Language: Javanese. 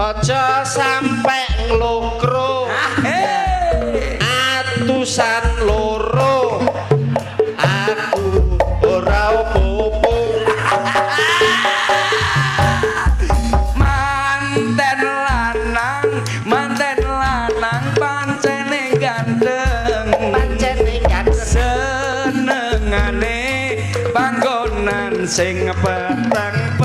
Aja sampe nglokro. Hei. Atusan loro. Aku ora opo-opo. Manten lanang, manten lanang pancene ganteng. Pancene ganteng. Senengane panggonan sing peteng.